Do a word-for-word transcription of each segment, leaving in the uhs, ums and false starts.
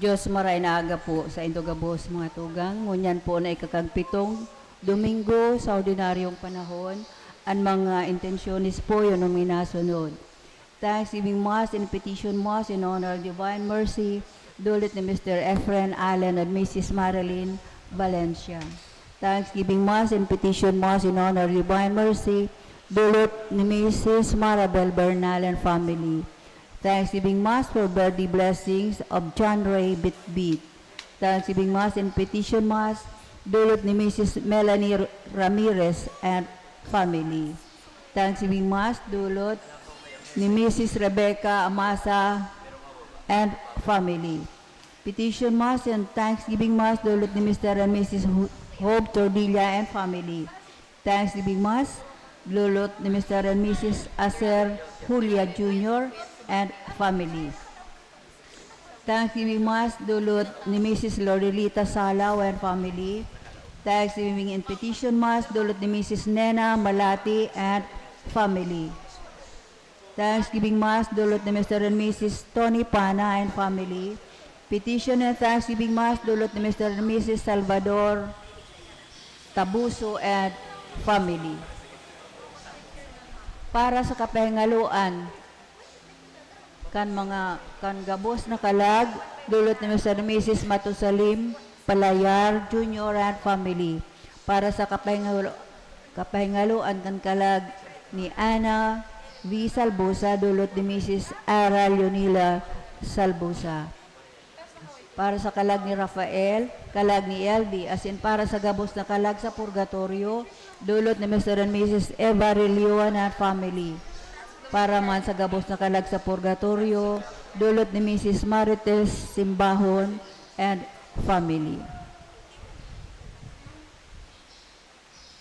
Diyos, maray na aga po saindo gabos, mga tugang. Ngunyan po na ikakagpitong Domingo sa ordinaryong panahon. An mga intensyones po, yun ang minasunod. Thanksgiving Mass and Petition Mass in honor of Divine Mercy, dulot ni Mister Efren Allen and Missus Marilyn Valencia. Thanksgiving Mass and Petition Mass in honor of Divine Mercy, dulot ni Missus Marabel Bernal and family. Thanksgiving Mass for birthday blessings of John Ray Bitbit. Thanksgiving Mass and Petition Mass, dulot ni Missus Melanie R-, Ramirez and family. Thanksgiving Mass, dulot ni Missus Rebecca Amasa and family. Petition Mass and Thanksgiving Mass, dulot ni Mister and Missus Ho-, Hope Tordilla and family. Thanksgiving Mass, dulot ni Mister and Missus Acer Julia Junior and family. Thanksgiving Mass, dulot ni Missus Lorilita Salaw and family. Thanksgiving and Petition Mass, dulot ni Missus Nena Malati and family. Thanksgiving Mass, dulot ni Mister and Missus Tony Pana and family. Petition and Thanksgiving Mass, dulot ni Mister and Missus Salvador Tabuso and family. Para sa kapahingaloan kan mga, kan gabos na kalag, dulot ni Mister and Missus Matusalim Palayar Junior and family. Para sa kapahingalo-, kapahingaloan kan kalag ni Ana V Salbusa, dulot ni Missus Ara Leonila Salbusa. Para sa kalag ni Rafael, kalag ni L V, asin para sa gabos na kalag sa purgatorio, dulot ni Mister and Missus Eva Rilio and family. Para man sa gabos na kalag sa purgatorio, dulot ni Missus Marites Simbahon and family.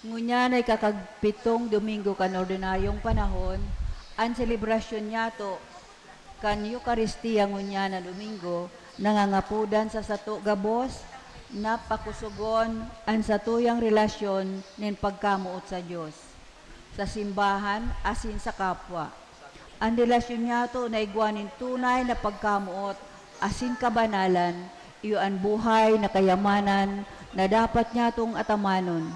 Ngunyan na ikakagpitong Domingo kan ordinaryong panahon, an selebrasyon niyato kan Eukaristia ngunyan na Domingo nangangapodan sa sato gabos na pakosogon an satuyang relasyon nin pagkamoot sa Dios, sa simbahan asin sa kapwa. An relasyon niyato na igwa nin tunay na pagkamoot asin kabanalan, iyo an buhay na kayamanan na dapat niyatong atamanon.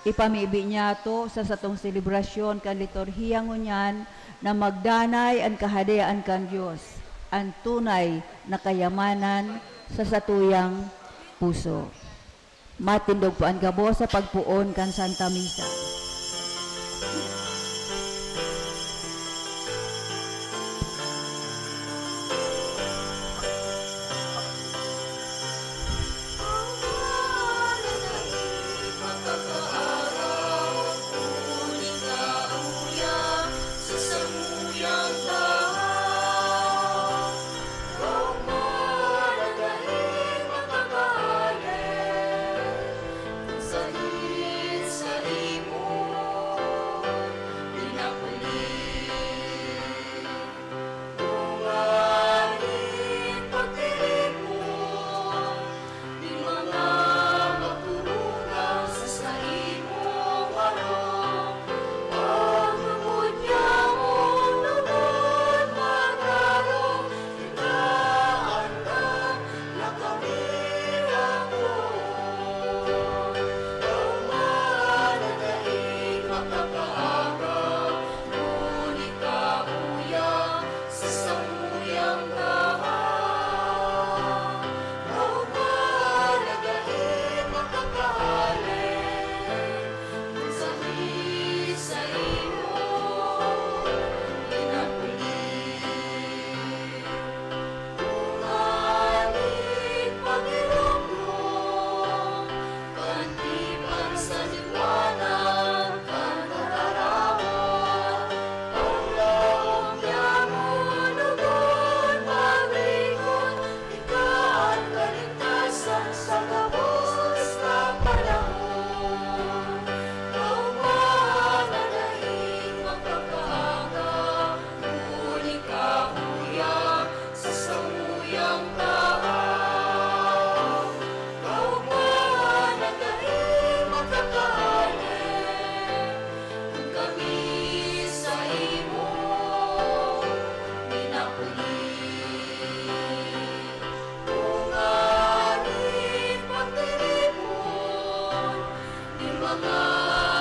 Ipamibi niyato sa satong selebrasyon kan liturhiya ngunyan na magdanay an Kahadean kan Dios, an tunay na kayamanan sa satuyang puso. Matindog po an gabos sa pagpoon kan Santa Misa.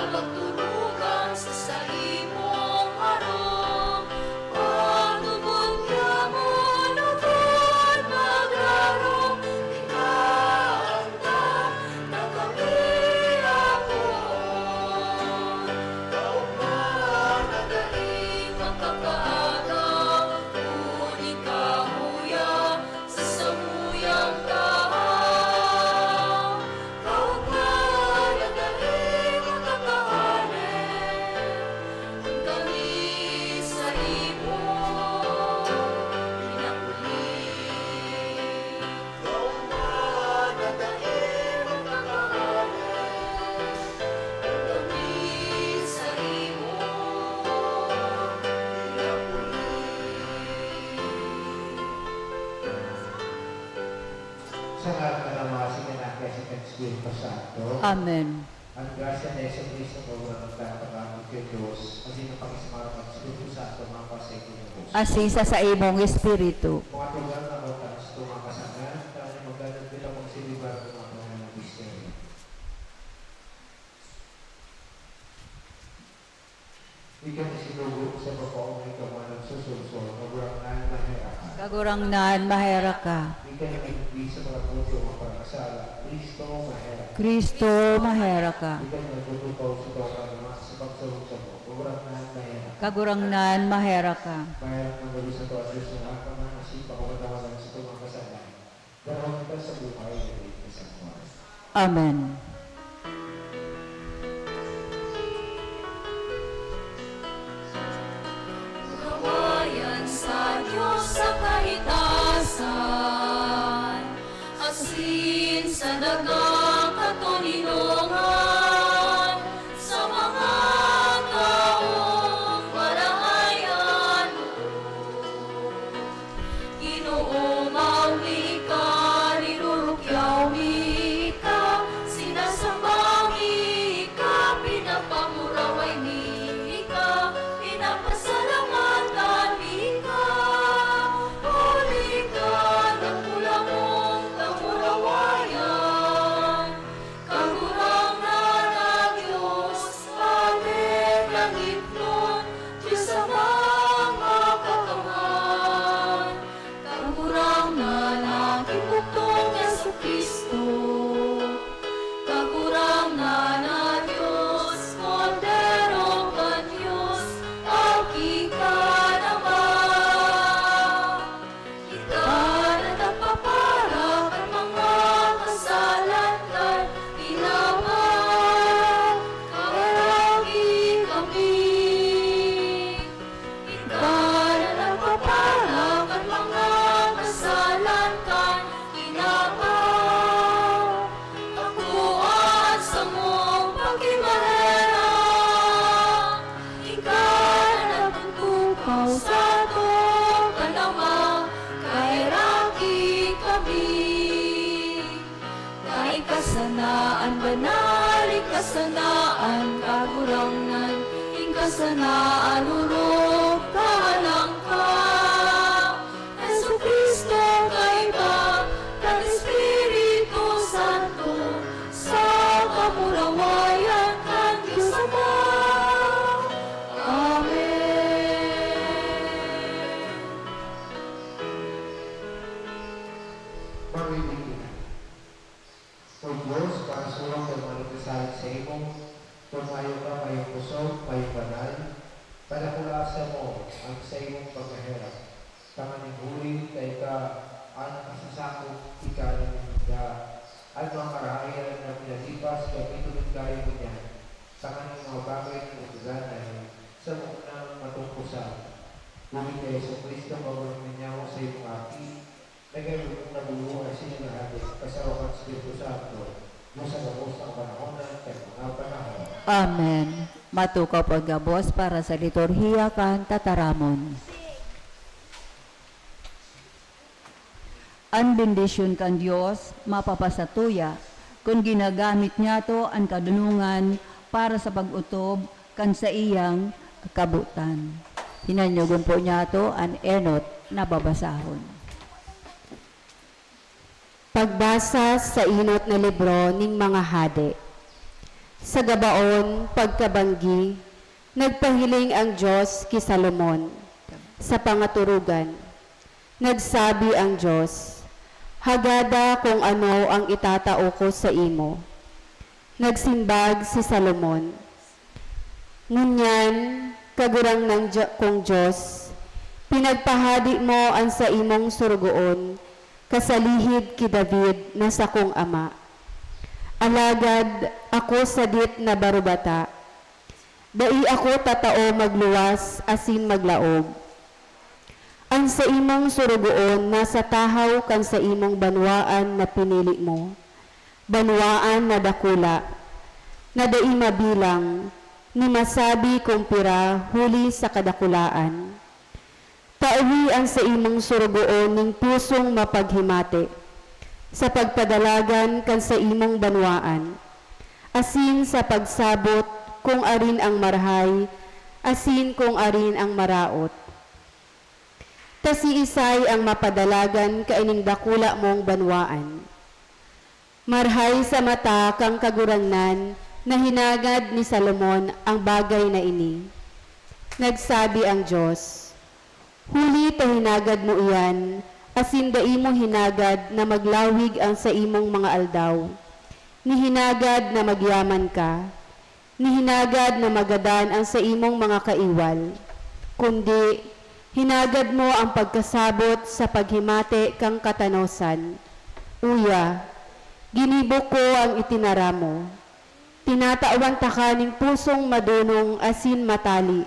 Magturugang sa saimong harong, pagtubod niya mo lugod magrarong, ikaw ang dam na kami akoon. Kaugma na daing makakaagaw, kun ikaw uya sa samuyang tahaw. Kaugma na daing makakahale, kun kami saimo pinapuli. Kaugma na daing makakahale, kun kami saimo pinapuli. Sa ngaran kan Ama, sa kan Anak, sa kan Espiritu Santo. Amen. An grasya ni Jesu-Cristo, Kagurangnan, pag-abot kan Dios, asin an pakisamarak kan Espiritu Santo, magpasaindo nindo. Asin sa saimong espiritu. Mga tugang na mga tanos to, mga kasangkayan, tayo magdalagdal ang mga sinibaran ng mga banal na misteryo. Ika na sinugo sa papaong na ikaw man nagsusursol, Kagurangnan, maherak ka. Kagurangnan, maherak ka. Ika na nagigdi sa mga puso mga parasala, Kristo, maherak ka. Kristo, maherak ka. Ika na nagtutukaw sa tawang mga sa pagsurog sa mo, Kagurangnan, maherak ka. Kagurangnan, maherak ka. Maherak man gabos sa tawang Diyos na hakaman, asin pakapatawaran sa tumang kasalanan. Daraw kita sa buhay na di kasagwan. Amen. Kawayan sa Diyos sa kahitasan, asin sa dagang katoninongan, sa mga taong marahay an Ginoo, maogma ika, nirurukyaw mi ika, sinasamba mi ika, pinapamuraway mi ika, pinapasalamatan mi ika. Huli ka, dakula mong kamurawayan. Kagurangnan na Dios, Pader langitnon, Dios Amang Makakamhan. Kagurangnan na ginbugtong Jesu-Cristo. Kagurangnan na Dios, Kordero kan Dios, Aki kan Ama. Ika na nagpapara kan mga kasalan kan Tinapay, kaheraki kami. Ika na nagpapara kan mga kasalan kan Tinapay. Ako an samong pakimaherak, ika na nagtutukaw sato kan Ama, kaheraki kami. Ika sana an banal, ika sana an Kagurangnan, ika sana an orog, kahalang ka. Jesu-Cristo, kaiba kan Espiritu Santo, sa kamurawayan kan Dios Ama. Amen. Magbibitin na. O Dios, parasurang kan mga nagsasalig saimo, kun mayo ka, mayong kusog, mayong banal, padakulaan samo an saimong pagkaherak. Tanganing huli ta ika an kasasakop, ika an minda, an mga karahayan na pinalipas, gamiton ninda ngunyan, tanganing mga bagay na nagdadanay sa muknang matungkosan. Huli ki Jesu-Cristo, Kagurangnan nindo, saimong Aki, nagkaigwa na bubuhay sinalahad, kasaro kan Espiritu Santo, Dios sa gabos na kapanahonan kan mga panahon. Amen. Matukaw po an gabos para sa liturhiya kan tataramon. An bendisyon kan Dios mapapasatuya kun ginagamit niyato an kadonongan para sa pag-otob kan saiyang kabotan. Hinanyogon po niyato an enot na babasahon. Pagbasa sa enot na libro nin mga Hade. Sa Gabaon, pagkabanggi, nagpahiling ang Dios ki Salomon sa pangaturugan. Nagsabi ang Dios, "Hagada kung ano ang itatao ko saimo." Nagsimbag si Salomon, "Ngunyan, Kagurangnan Diyo-, kong Dios, pinagpahadi mo an saimong sorogoon kasalihid ki David na sakong ama. Alagad ako sadit na barobata, dai ako tatao magluwas asin maglaog. An saimong sorogoon nasa tahaw kan saimong banwaan na pinili mo, banwaan na dakula, na dai mabilang ni masabi kung pira huli sa kadakulaan. Tawi an saimong sorogoon nin pusong mapaghimati sa pagpadalagan kan saimong banwaan, asin sa pagsabot kung arin ang marahay asin kung arin ang maraot. Ta siisay ang mapadalagan kaining dakula mong banwaan?" Marahay sa mata kan Kagurangnan na hinagad ni Salomon ang bagay na ini. Nagsabi ang Dios, "Huli ta hinagad mo iyan, asin dai mo hinagad na maglawig an saimong mga aldaw, ni hinagad na magyaman ka, ni hinagad na magadan an saimong mga kaiwal, kundi hinagad mo an pagkasabot sa paghimati kan katanosan. Uya, ginibo ko an itinaram mo. Tinatawan taka nin pusong madonong asin matali,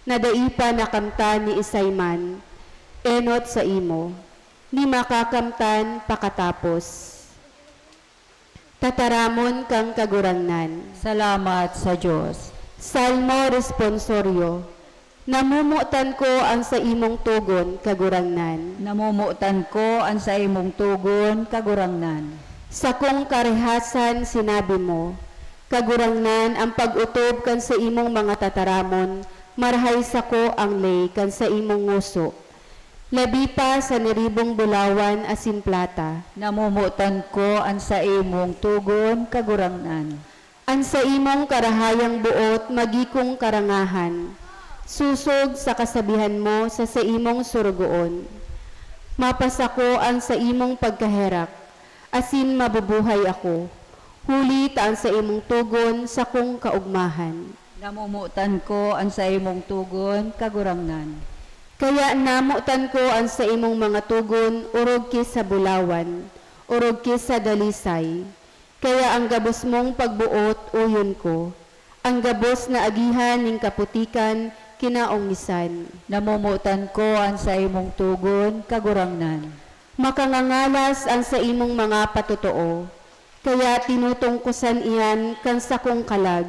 na dai pa nakamtan ni isay man, enot saimo, ni makakamtan pakatapos." Tataramon kan Kagurangnan. Salamat sa Dios. Salmo Responsorio. Namomotan ko an saimong togon, Kagurangnan. Namomotan ko an saimong togon, Kagurangnan. Sakong karehasan sinabi mo, Kagurangnan, an pag-otob kan saimong mga tataramon, marahay sako an ley kan saimong ngoso, labi pa sa niribong bulawan asin plata. Namomotan ko an saimong togon, Kagurangnan. An saimong karahayang boot magikong karangahan, sosog sa kasabihan mo sa saimong sorogoon. Mapasako an saimong pagkaherak, asin mabubuhay ako, huli ta an saimong togon sakong kaogmahan. Namomotan ko an saimong togon, Kagurangnan. Kaya namotan ko an saimong mga togon orog ki sa bulawan, orog ki sa dalisay. Kaya an gabos mong pagboot, oyon ko, an gabos na agihan nin kaputikan, kinaongisan. Namomotan ko an saimong togon, Kagurangnan. Makangangalas an saimong mga patotoo, kaya tinutungkosan iyan kan sakong kalag.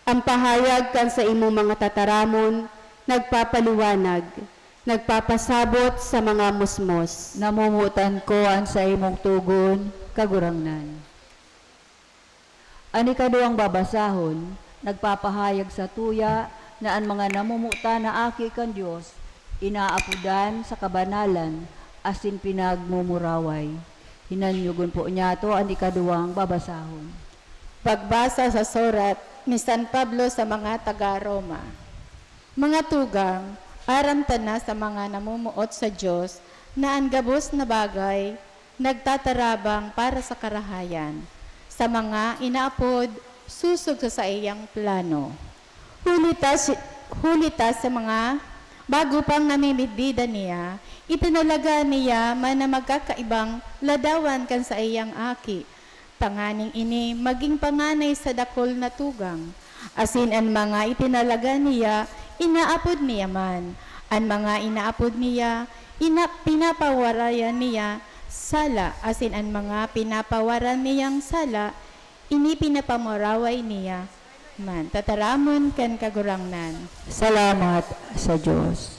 An pahayag kan saimong mga tataramon nagpapaliwanag, nagpapasabot sa mga musmos. Namomotan ko an saimong togon, Kagurangnan. An ikaduwang babasahon nagpapahayag satuya na an mga namomotan na aki kan Dios inaapodan sa kabanalan asin pinagmumuraway. Hinanyogon po niyato an ikaduwang babasahon. Pagbasa sa surat ni San Pablo sa mga taga Roma. Mga tugang, aram ta na sa mga namomoot sa Dios na an gabos na bagay nagtatarabang para sa karahayan, sa mga inaapod sosog sa saiyang plano. Huli ta si-, huli ta sa mga bago pang namimibidan niya, itinalaga niya man na magkakaibang ladawan kan saiyang aki, tanganing ini magin panganay sa dakul na tugang. Asin an mga itinalaga niya, inaapod niya man. An mga inaapod niya, ina-, pinapawarayan niya sala, asin an mga pinapawaran niyang sala, ini pinapamuraway niya man. Tataramon kan Kagurangnan. Salamat sa Dios.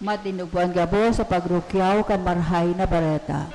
Matindog po an gabos sa pagrukyaw kan Marahay na Bareta.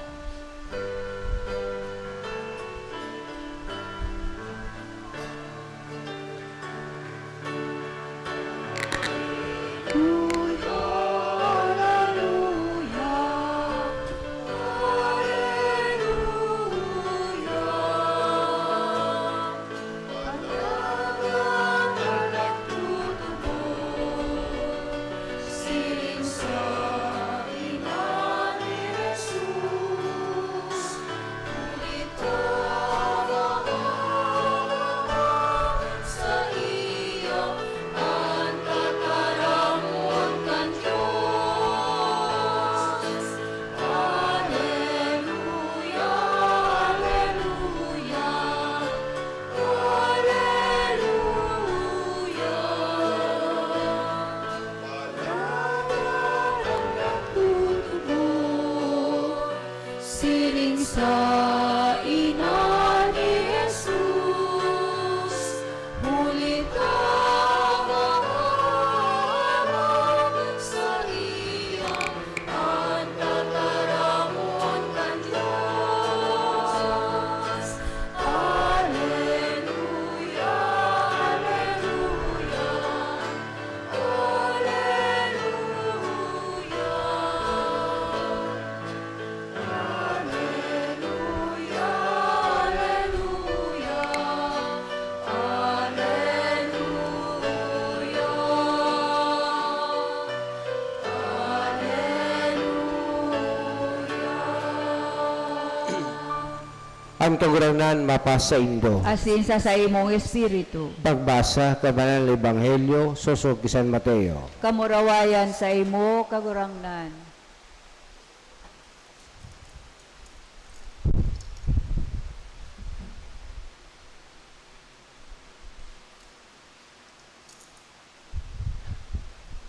An Kagurangnan mapasaindo. Asin sa saimong espiritu. Pagbasa kan Banal na Ebanghelyo sosog ki San Mateo. Kamurawayan saimo, Kagurangnan.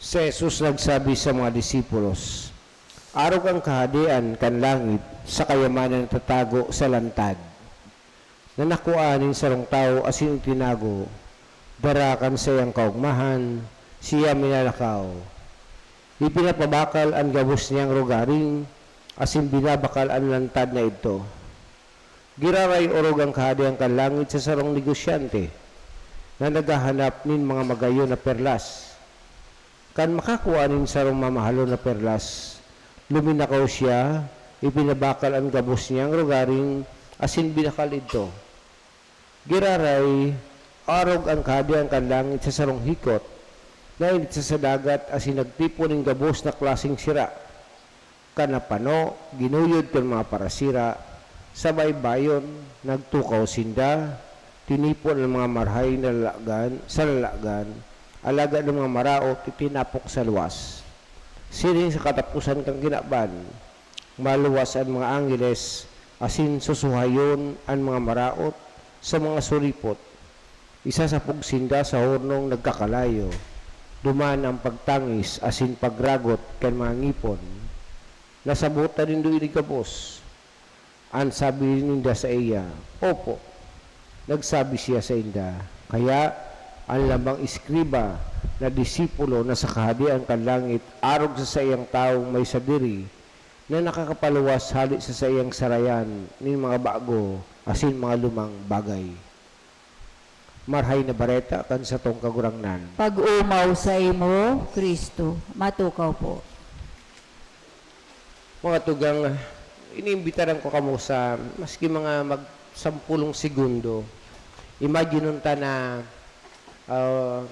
Si Jesus nagsabi sa mga disipulos, "Arog an Kahadean kan langit sa kayamanan na tatago sa lantad, na nakua nin sarong tawo asin itinago, dara kan saiyang kaogmahan, siya minalakaw. Ipinapabakal an gabos niyang rogaring asin binabakal an lantad na idto." Giraray orog an Kahadean kan langit sa sarong negosyante na naghahanap nin mga magayon na perlas. Kan makakua nin sarong mamahalon na perlas, luminakaw siya, ipinabakal an gabos niyang rogaring asin binakal idto. Giraray orog an Kahadean kan langit sa sarong hikot na initsa sa dagat asin nagtipon nin gabos na klaseng sira. Kan napano, ginuyod kan mga parasira, sa baybayon, nagtukaw sinda, tinipon an mga marahay na lalagan sa lalagan, alagad an mga maraot itinapok sa luwas. Siring sa kataposan kan kinaban, maluwas an mga angheles, asin susuhayon an mga maraot sa mga suripot. Isasapog sinda sa hornong nagkakalayo, duman an pagtangis asin pagragot kan mga ngipon. "Nasabotan nindo ini gabos?" an sabi ninda saiya. "Opo," nagsabi siya sainda. Kaya an lamang eskriba na disipulo na sa Kahadean kan langit arog sa saiyang tawong may sadiri na nakakapaluwas hale sa saiyang sarayan nin mga bago asin mga lumang bagay. Marahay na Bareta kan satong Kagurangnan. Pag-omaw saimo, Cristo. Matukaw po. Mga tugang, iniimbitaran ko kamo sa maski mga mag-, sampulong segundo. Imagine ta na, ah,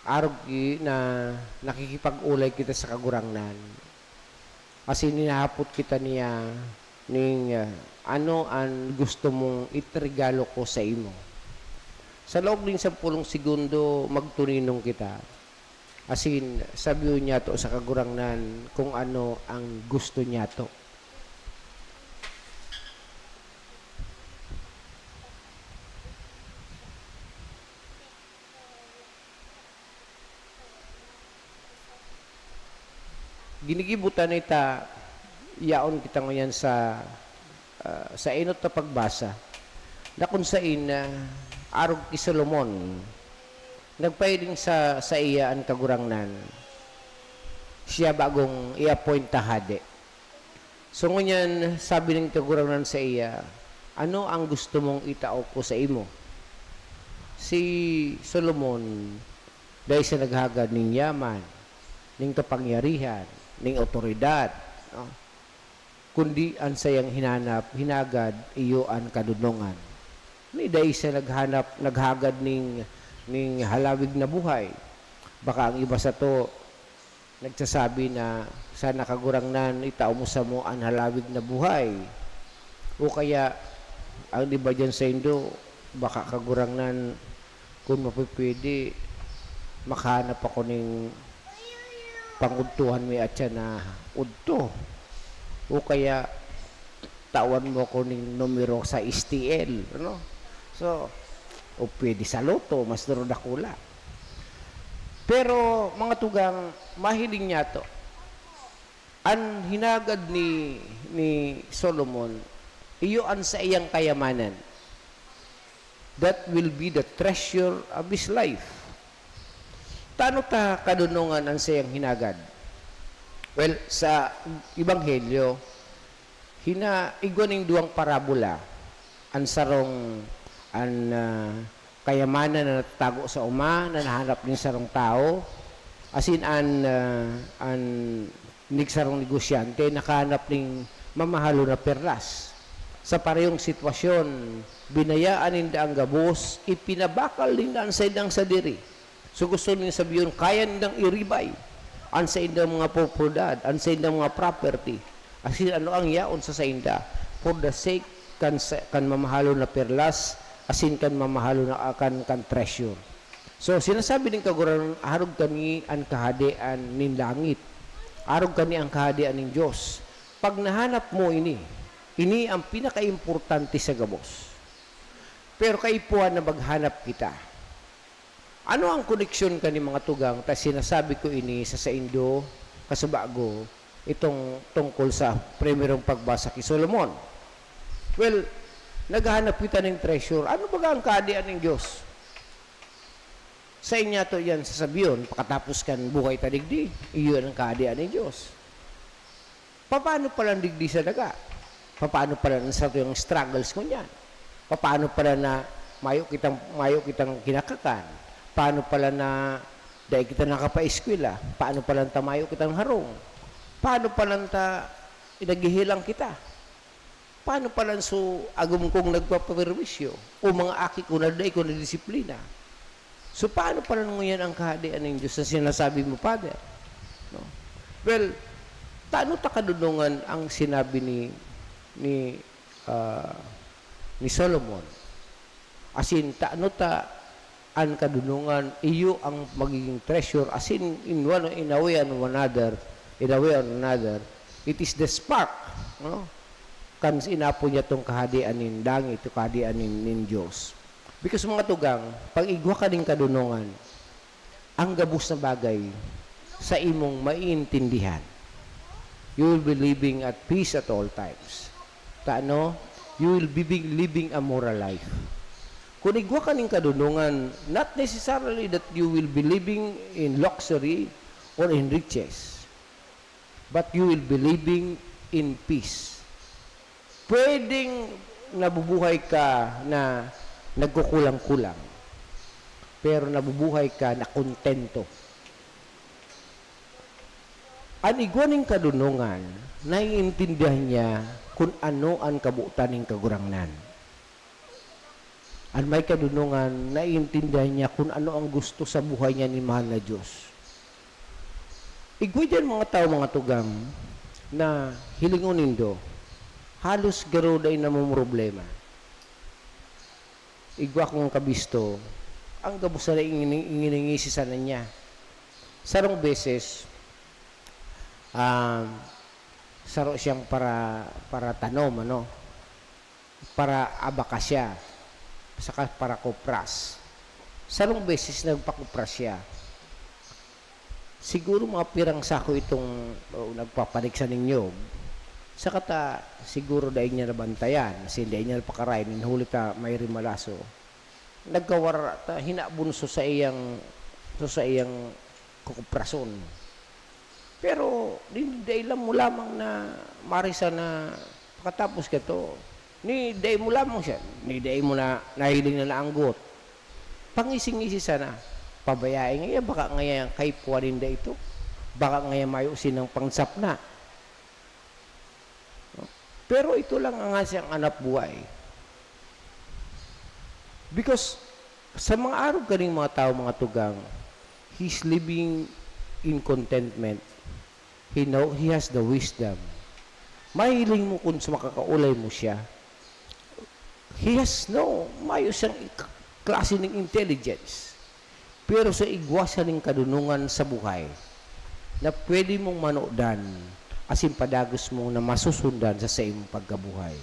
arog ki-, na nakikipag-olay kita sa Kagurangnan. Asin hinahapot kita niya ning, ah, "Ano an gusto mong itregalo ko saimo?" Sa laog nin sampolong segundo, magtuninong kita. Asin sabihon niyato sa Kagurangnan kung ano ang gusto niyato. Ginigibo ta na ita, yaon kita ngunyan sa, ah, sa enot na pagbasa, na kun sain, ah, arog ki Solomon, nagpahiling sa saiya an Kagurangnan, siya bagong i-appoint ta hade. So ngunyan, sabi nin Kagurangnan saiya, "Ano ang gusto mong itao ko saimo?" Si Solomon dai siya naghagad nin yaman, nin kapangyarihan, nin awtoridad, no? Kundi an saiyang hinanap, hinagad, iyo an kadonongan. Ni dai siya naghanap, naghagad nin, nin halawig na buhay. Baka ang iba sato, nagsasabi na, "Sana, Kagurangnan, itao mo samo an halawig na buhay." O kaya, ang iba diyan saindo, "Baka, Kagurangnan, kun mapipwede, makahanap ako nin pangudtuhan mi atyan na udto." O kaya, "Tawan mo ako nin numero sa S T L," ano? So, o pwede sa lotto, mas duro dakula. Pero, mga tugang, mahiling niyato, an hinagad ni, ni Solomon, iyo an saiyang kayamanan. That will be the treasure of his life. Tano ta kadonongan an saiyang hinagad? Well, sa Ebanghelyo, hina-, igwa ning duwang parabola, an sarong, an, ah, kayamanan na natatago sa oma na nahanap nin sarong tawo, asin an, ah, an nig sarong negosyante nakahanap nin mamahalon na perlas. Sa parehong sitwasyon, binayaan ninda an gabos, ipinabakal ninda an saindang sadiri. So, gusto nin sabihon, kaya nindang iribay an saindang mga propiedad, an saindang mga property, asin ano ang yaon sa sainda, for the sake kan sa, kan mamahalon na perlas, asin kan mamahalon na, kan, kan treasure. So, sinasabi nin Kagurangnan, "Arog kani an kahadean nin langit. Arog kani an kahadean nin Dios." Pag nahanap mo ini, ini ang pinakaimportante sa gabos. Pero kaipuhan na maghanap kita. Ano ang koneksyon kani, mga tugang, ta sinasabi ko ini sa saindo, kasubago, itong tungkol sa primerong pagbasa ki Solomon? Well, naghahanap kita nin treasure. Ano baga ang kahadean nin Dios? Sa inyato yan sasabihon, pakatapos kan buhay ta digdi, iyon ang kahadean nin Dios. Papaano pala digdi sa daga? Papaano pala na sa tuyang struggles ngunyan? Papaano pala na mayo kitang, mayo kitang kinakakan? Paano pala na dai kita nakapa-eskwela? Paano pala ta mayo kitang harong? Paano pala ta naghihilang kita? Paano pala so agom kong nagpapaperwisyo? O mga aki ko na dai ko nadisiplina? So, paano pala ngunyan ang kahadean nin Dios na sinasabi mo, Father? No? Well, tano ta kadunongan ang sinabi ni, ni, ah, ni Solomon? Asin, tano ta an kadunongan, iyo ang magiging treasure, asin in one, in a way and another, in a way or another, it is the spark, no? Kan inaapod niya tong kahadean nin langit, o kahadean nin, nin Dios. Because, mga tugang, pag igwa ka nin kadunongan, ang gabos na bagay sa imong maiintindihan. You will be living at peace at all times. Ta ano? You will be being, living a moral life. Kung igwa ka nin kadunongan, not necessarily that you will be living in luxury or in riches, but you will be living in peace. Pwedeng nabubuhay ka na nagkukulang-kulang, pero nabubuhay ka na kontento. An igwa nin kadunongan, naiintindihan niya kun ano an kabotan nin Kagurangnan. An may kadunongan, naiintindihan niya kun ano ang gusto sa buhay niya nin mahal na Dios. Igwa diyan mga tawo, mga tugang, na hilingon nindo, halos garo dai namomroblema. Igwa kong kabisto, ang gabos na ingini-, inginingisi sana niya. Sarong beses, um, saro siyang para, para tanom, ano? Para abakasya, saka para kupras. Sarong beses nagpakupras siya. Siguro mga pirang sako itong, o, nagpapanik sa ninyog. Saka ta, siguro dai niya nabantayan, asin dai niya napakaray, nin huli ta may rimalaso. Nagkawara ta, hinabon so sa iyang, so sa iyang kukuprason. Pero, di, dai lang mo lamang na marisa na pakatapos kato, ni dai mo lamang siya, ni dai mo na nahiling na naanggot. Pangisi-ngisi sana. Pabayai ngaya, baka ngaya kaipuhan ninda ito. Baka ngaya mayo sinang pangsapna. Pero ito lang ang siyang hanap buhay. Because sa mga arog kaning mga tawo, mga tugang, he's living in contentment. He know, he has the wisdom. Mahiling mo kun sa makakaulay mo siya. He has no, mayo siyang ik-, klase ning intelligence. Pero sa igwa siya ning kadunongan sa buhay na pwede mong manodan asin padagos mo na masusundan sa saimong pagkabuhay.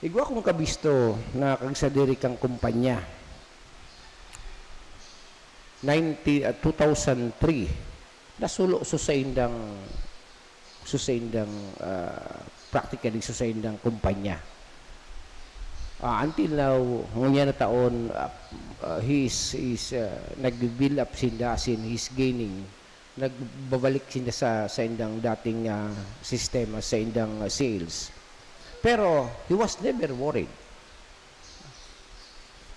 Igwa kong kabisto na kagsadiri kang kumpanya. Ninety, ah, two thousand three, nasulo so saindang, so saindang, ah, practically so saindang kumpanya. Ah, until now, ngunyan na taon, ah, ah, he is, is, ah, nagbi-build up sinda, as in, he's gaining, nagbabalik sinda sa, sa indang dating, ah, sistema, sa indang, ah, sales. Pero, he was never worried.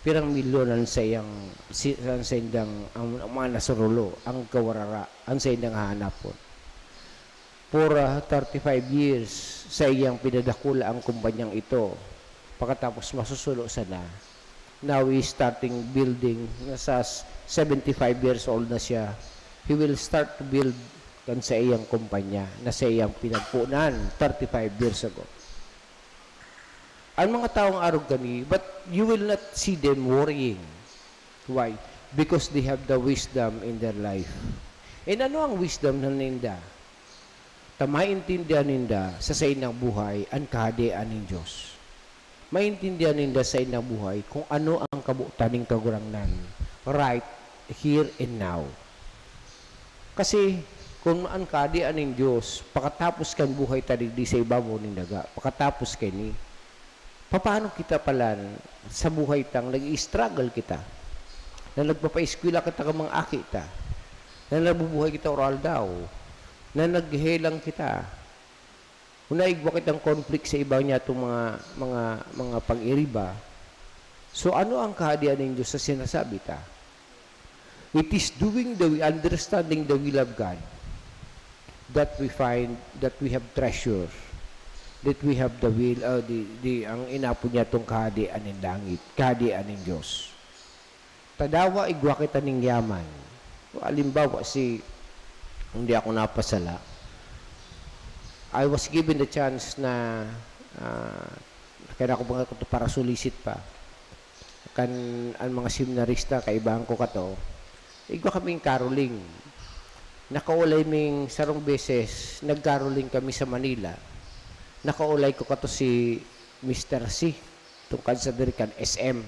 Pirang milyon ang saiyang, si, ang saindang, ang, ang mga nasurulo, ang kawarara, ang saindang hahanapon. For, ah, thirty-five years, saiyang pinadakula ang kumpanyang ito. Pagkatapos masusulo sana. Now, he's starting building, nasa s-, seventy-five years old na siya. He will start to build kan saiyang kumpanya na saiyang pinagpunan thirty-five years ago. Ang mga taong arog kani, but you will not see them worrying. Why? Because they have the wisdom in their life. And ano ang wisdom na ninda? Ta maintindihan ninda sa saindang buhay an Kahadean nin Dios. Maintindihan ninda sa saindang buhay kung ano ang kabotan nin Kagurangnan right here and now. Kasi kung an Kahadean nin Dios, pakatapos kan buhay ta digdi sa ibabaw nin daga, pakatapos kaini, papaano kita palan sa buhay tang nag-i-struggle kita, na nagpapaeskwela kita kan mga aki ta, na nabubuhay kita aroaldaw, na naghehelang kita, o naigwa kitang conflict sa iba niyatong mga, mga, mga pag-iriba. So, ano ang Kahadean nin Dios na sinasabi ta? It is doing the wi-, understanding the will of God that we find that we have treasure, that we have the will, uh, the, the, ang inapo niya tong Kahadean nin langit, Kahadean nin Dios. Tadawa, igwa kita nin yaman. Halimbawa, si, hindi ako napasala, I was given the chance na, ah, kaya ako mga para sulisit pa. Kan, ang mga seminarista, kaibahan ko kato, igwa kaming caroling. Nakaulay ming sarong beses, nag-caroling kami sa Manila. Nakaulay ko kato si Mister C, tungkod sa diri kan S M.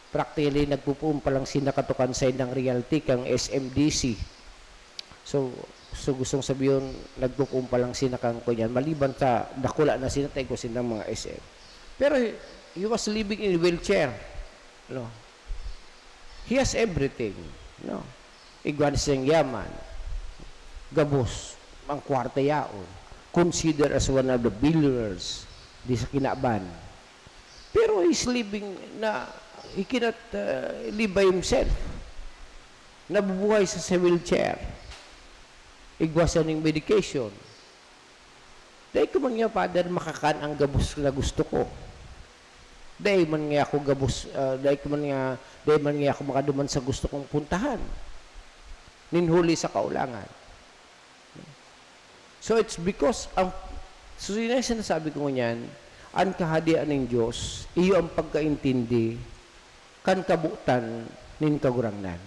Practically, nagpupuon pa lang sinda kato kan saindang realty kang S M D C. So, so gustong sabihon, nagpupuon pa lang sinda kang kunyan. Maliban sa dakula na sinda, tayo sindang mga S M. Pero he, he was living in wheelchair. No? He has everything. No? Igwa na siyang yaman. Gabos, ang kwarta yaon. Considered as one of the billionaires di sa kinaban. Pero he's living na, he cannot, uh, live by himself. Nabubuhay sa, sa wheelchair. Igwa siya ning medication. Dai ko man nga, Father, makakan ang gabos na gusto ko. Dai man nga ako gabos, ah, dai ko man nga, dai man nga ako makaduman sa gusto kong puntahan. Nin huli sa kaulangan. So, it's because ang, so, yun ang sinasabi ko ngunyan, ang Kahadean nin Dios, iyo ang pagkaintindi kan kabotan nin Kagurangnan.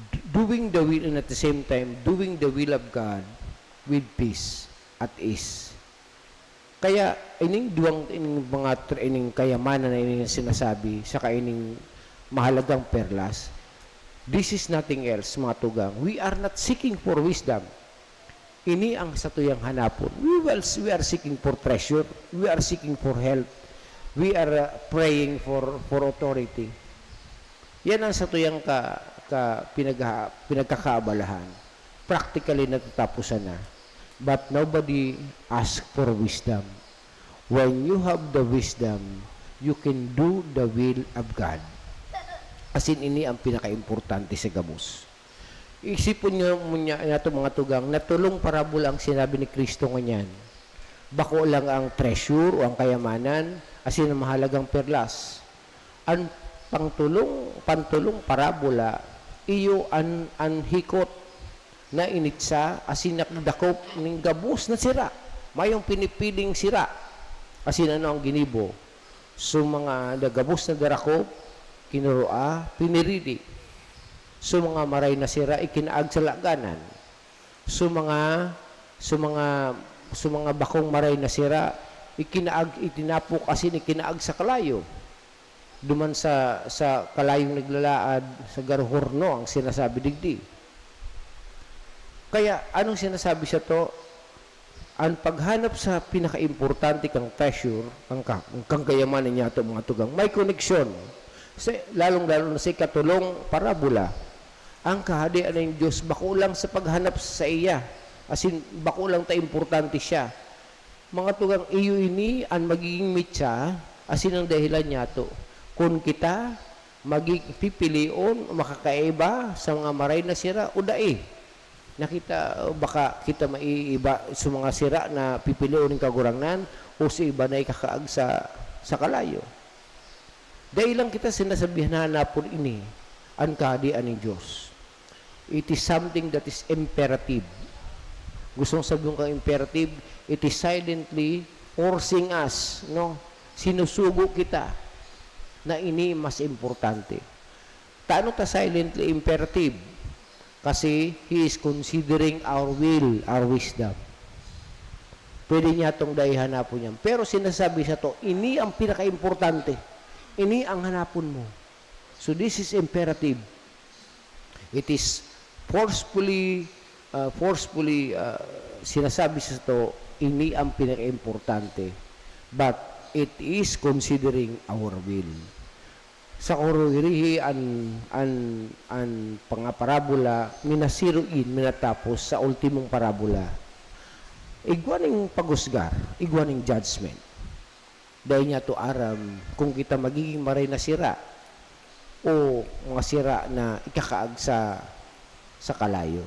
D-, doing the will and at the same time, doing the will of God with peace, at ease. Kaya ining duwang, ining mga tr-, ining kayamanan na ining sinasabi, saka ining mahalagang perlas, this is nothing else, mga tugang. We are not seeking for wisdom. Ini ang satuyang hanapon. We will, we are seeking for treasure. We are seeking for health. We are, uh, praying for, for authority. Yan ang satuyang ka, ka, pinagha-, pinagkakaabalahan. Practically, natatapusan na. But nobody ask for wisdom. When you have the wisdom, you can do the will of God. As in, ini ang pinakaimportante sa gabos. Isipon nyo mo niya, nato mga tugang, na tolong parabola ang sinabi ni Cristo ngunyan. Bako lang ang treasure o ang kayamanan, asin ang mahalagang perlas. An pangtolong, pantolong parabola, iyo an, an hikot na initsa asin nakadakop nin gabos na sira. Mayong pinipiling sira. Asin ano ang ginibo? So, mga gabos na darakop, kinurua, pinirili. So, mga maray na sira, ikinaag sa laganan. So, mga, so, mga, so, mga bakong maray na sira, ikinaag, itinapok, asin ikinaag sa kalayo. Duman sa, sa kalayong naglalaad, sa garo horno ang sinasabi digdi. Kaya, anong sinasabi sato? An paghanap sa pinakaimportante kang treasure, ang ka-, ang kang kayamanan niyato, mga tugang, may koneksyon sa, lalong-lalo na sa ikatolong parabola. Ang Kahadean nin Dios bako lang sa paghanap sa iya, asin bako lang ta importante siya. Mga tugang, iyo ini an magiging mitsa, asin ang dahilan niyato. Kun kita magig-, pipilion o makakaiba sa mga maray na sira o dai. Nakita, baka kita maiiba sa mga sira na pipilion nin Kagurangnan o sa iba na ikakaag sa, sa kalayo. Dai lang kita sinasabihan na hanapon ini, an Kahadean nin Dios. It is something that is imperative. Gustong sabihin kang imperative, it is silently forcing us, no? Sinusugo kita na ini mas importante. Tano ta silently imperative? Kasi he is considering our will, our wisdom. Pwede niya itong dai hanapon yan. Pero sinasabi sa to, ini ang pinakaimportante. Ini ang hanapon mo. So this is imperative. It is forcefully, uh, forcefully, uh, sinasabi sa to, ini ang pinakaimportante. But it is considering our will. Sa kurugirihi an, an, an pangaparabola, minasiruin, minatapos sa ultimong parabola. Igwa ning pagusgar, igwa ning judgment. Dai niya to aram kung kita magiging maray na sira o mga sira na ikakaag sa, sa kalayo.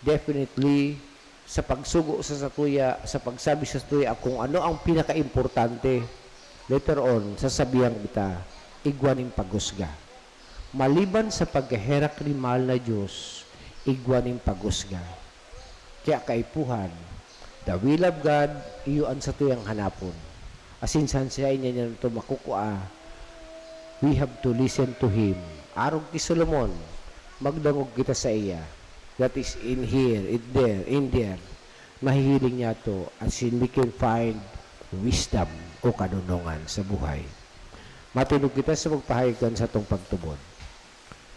Definitely, sa pagsugo sa satuya, sa pagsabi sa satuya kung ano ang pinakaimportante, later on, sasabihan kita, igwa ning pagusga. Maliban sa pagkaherak ni mahal na Diyos, igwa ning pagusga. Kaya kaipuhan, the will of God, iyo an satuyang hanapon. Asin san siya niya niya ito makukua, we have to listen to Him. Arog ki Solomon, magdangog kita sa iya. That is in here, in there, in there. Mahihiling niya to, as in we can find wisdom o kadunongan sa buhay. Matindog kita sa pagpahayag kan satong pagtubod.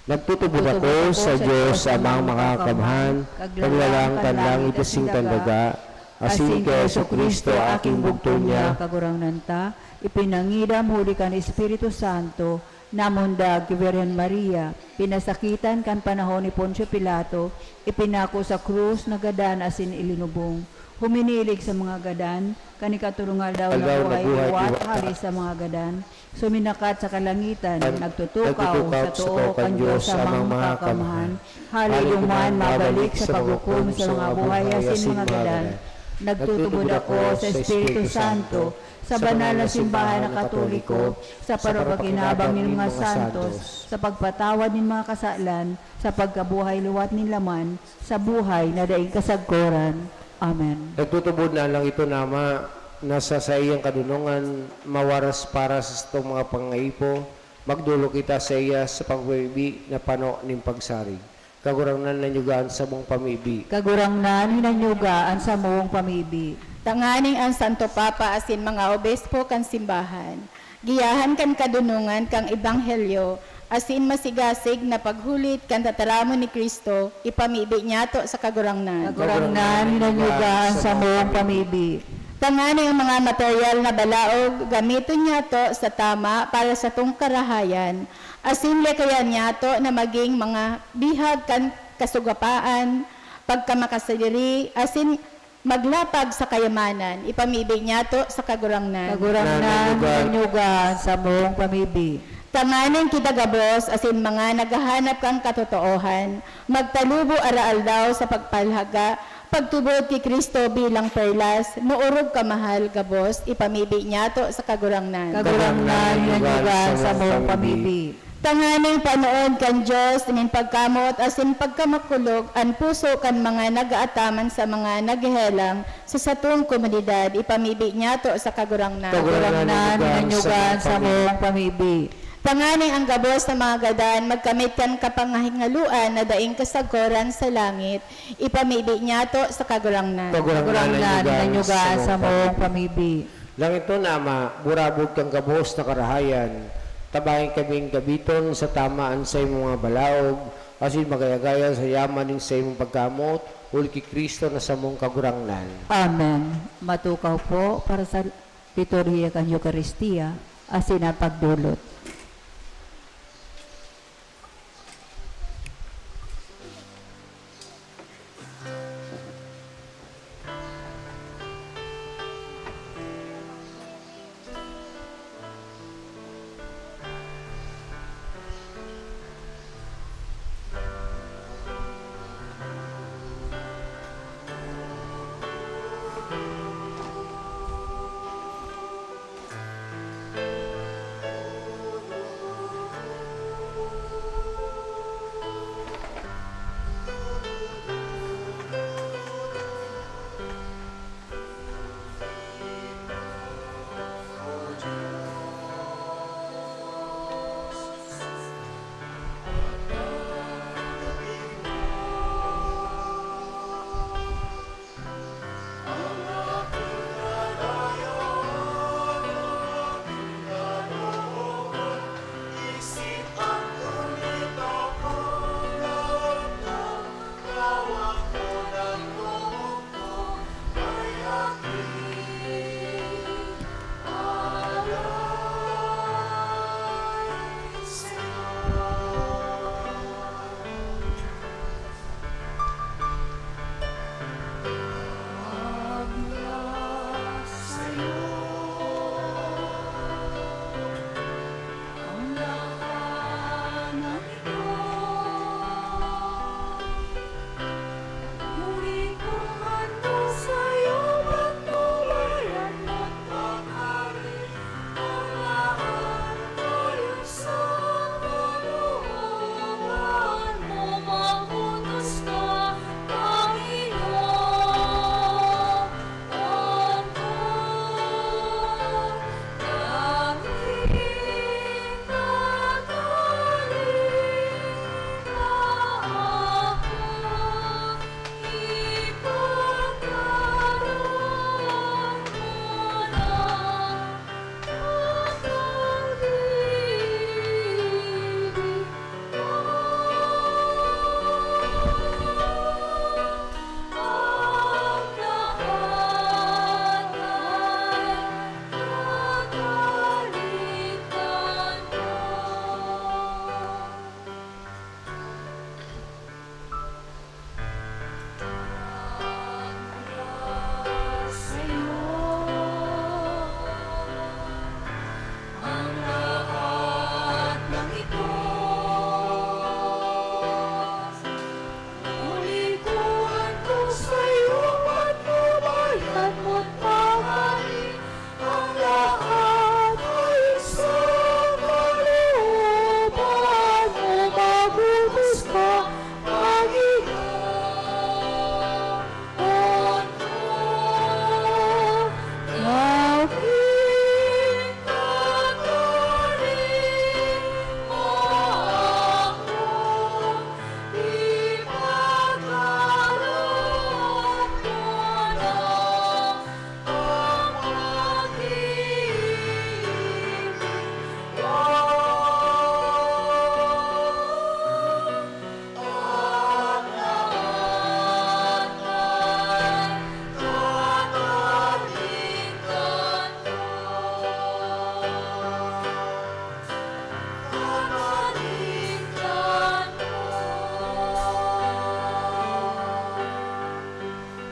Nagtutubod ako sa Diyos Amang Makakamhan, Kaglalang kan langit asin kan daga, asin ki Jesu-Cristo, aking bugtong niya, Kagurangnan ta, ipinangidam huli kan Espiritu Santo, namundag ki Birhen Maria, pinasakitan kan panahon ni Poncio Pilato, ipinako sa krus, nagadan asin ilinubong. Huminilig sa mga gadan, kan ikatolong aldaw na buhay liwat hali sa mga gadan, suminakat sa kalangitan, nagtutukaw sa too kan Diyos Amang Makakamhan. Hali duman mabalik sa paghukom sa mga buhay asin mga gadan. Nagtutubod ako sa Espiritu Santo, sa banal na simbahan na Katoliko, sa pagpapakinabang nin mga santos, sa pagpatawad nin mga kasalan, sa pagkabuhay liwat nin laman, sa buhay na daing kasagkoran. Amen. Nagtutubod na lang ito, Ama, na sa saiyang kadunongan mawaras para sa satong mga pangaipo, magdolok kita sa iya sa pagbibi na pano nin pagsarig. Kagurangnan, hinanyuga an samong pamibi. Kagurangnan, hinanyuga an samong pamibi. Tanganing an Santo Papa asin mga obispo kan simbahan, giyahan kan kadunongan kan ebanghelyo, asin masigasig na paghulit kan tataramon ni Cristo, ipamibi niyato sa Kagurangnan. Kagurangnan, hinanyuga an samong pamibi. Tanganing ang mga material na balaog gamiton niyato sa tama para sa satong karahayan, asin likayan niyato na magin mga bihag kan kasugapaan, pagkamakasadiri, asin maglapag sa kayamanan, ipamibi niyato sa Kagurangnan. Kagurangnan, hinanyuga an samong pamibi. Tanganing kita gabos asin mga naghahanap kan katotoohan, magtalubo araaldaw sa pagpalhaga, pagtubod ki Cristo bilang perlas, maorog kamahal, gabos, ipamibi niyato sa Kagurangnan. Kagurangnan, hinanyuga an samong pamibi. Tanganing panoon kan Dios nin pagkamoot asin pagkamakulog an puso kan mga nag-aataman sa mga naghehelang sa satong komunidad, ipamibi niyato sa Kagurangnan. Kagurangnan, hinanyuga an samong pamibi. Tanganing ang gabos na mga gadan magkamit kan kapangahingaloan na daing kasagkoran sa langit, ipamibi niyato sa Kagurangnan. Kagurangnan, hinanyuga an samong pamibi. Langitnon na Ama, burabod kan gabos na karahayan, tabangi kaming gabiton sa tama an saimong mga balaog, asin magaya-gaya sa yaman nin saimong pagkamoot, huli ki Cristo na samong Kagurangnan. Amen. Matukaw po para sa liturhiya kan Eukaristia asin an pagdolot.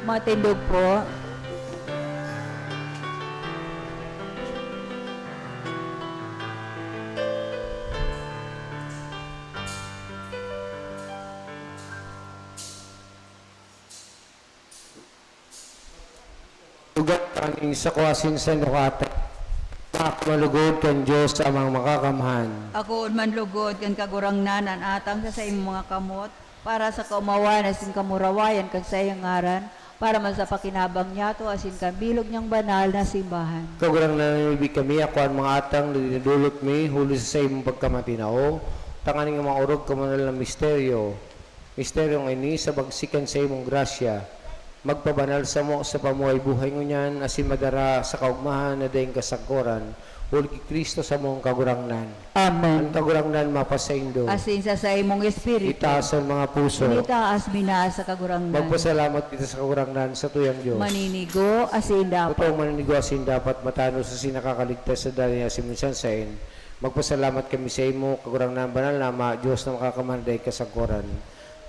Matindog po. Lugar kaning sa kuwasin sa nukata. Ako manlugod kan Dios Amang Makakamhan. Akoon manlugod kan Kagurangnan an atang sa saimong mga kamot, para sa kaomawan asin kamurawayan kan saiyang ngaran, para man sa pakinabang niyato asin kan bilog niyang banal na simbahan. Kagurangnan, namimibi kami, ako an mga atang na dinudulot mi, huli sa saimong pagkamatinao, tanganing maorog kan banal na misteryo. Misteryong ini, sa bagsik kan saimong grasya, magpabanal samo sa pamuhay-buhay ngunyan asin madara sa kaogmahan na daing kasagkoran, huli ki Cristo samong Kagurangnan. Amen. An Kagurangnan mapasaindo. Asin sa saimong espiritu. Itaas an mga puso. Initaas mi na sa Kagurangnan. Magpasalamat kita sa Kagurangnan, satuyang Dios. Maninigo asin dapat. Totoong maninigo asin dapat, matanos asin nakakaligtas sa dali asin minsan saen. Magpasalamat kami saimo, Kagurangnan, Banal na Ama, Dios na makakamhan daing kasagkoran.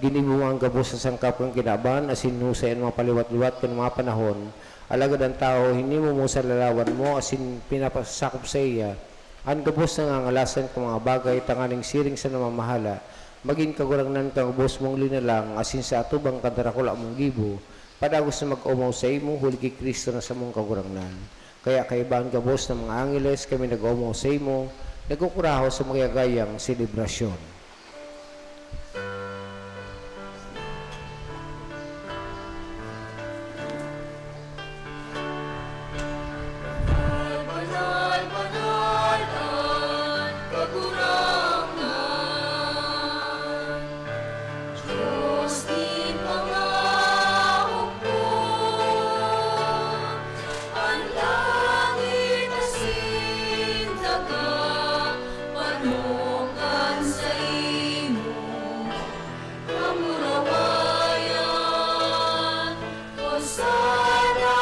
Ginibo mo an gabos na sangkap kan kinaban, asin hinusay an mga paliwat-liwat kan mga panahon. Alagad an tawo, hinimo mo sa lalawan mo, asin pinapasakop saiya an gabos na ngangalasan kan mga bagay, tanganing siring sa namamahala, magin kagurangnan kan gabos mong linalang, asin sa atubang kan darakula mong gibo, padagos na mag-omaw saimo, huli ki Cristo na samong Kagurangnan. Kaya kaiba an gabos na mga angeles, kami nag-omaw saimo, nagkukurahaw sa magagayang selebrasyon. Banal, banal an Kagurangnan, Dios nin mga hukbo. An langit asin daga, panukan saimo, kamurawayan, Hosana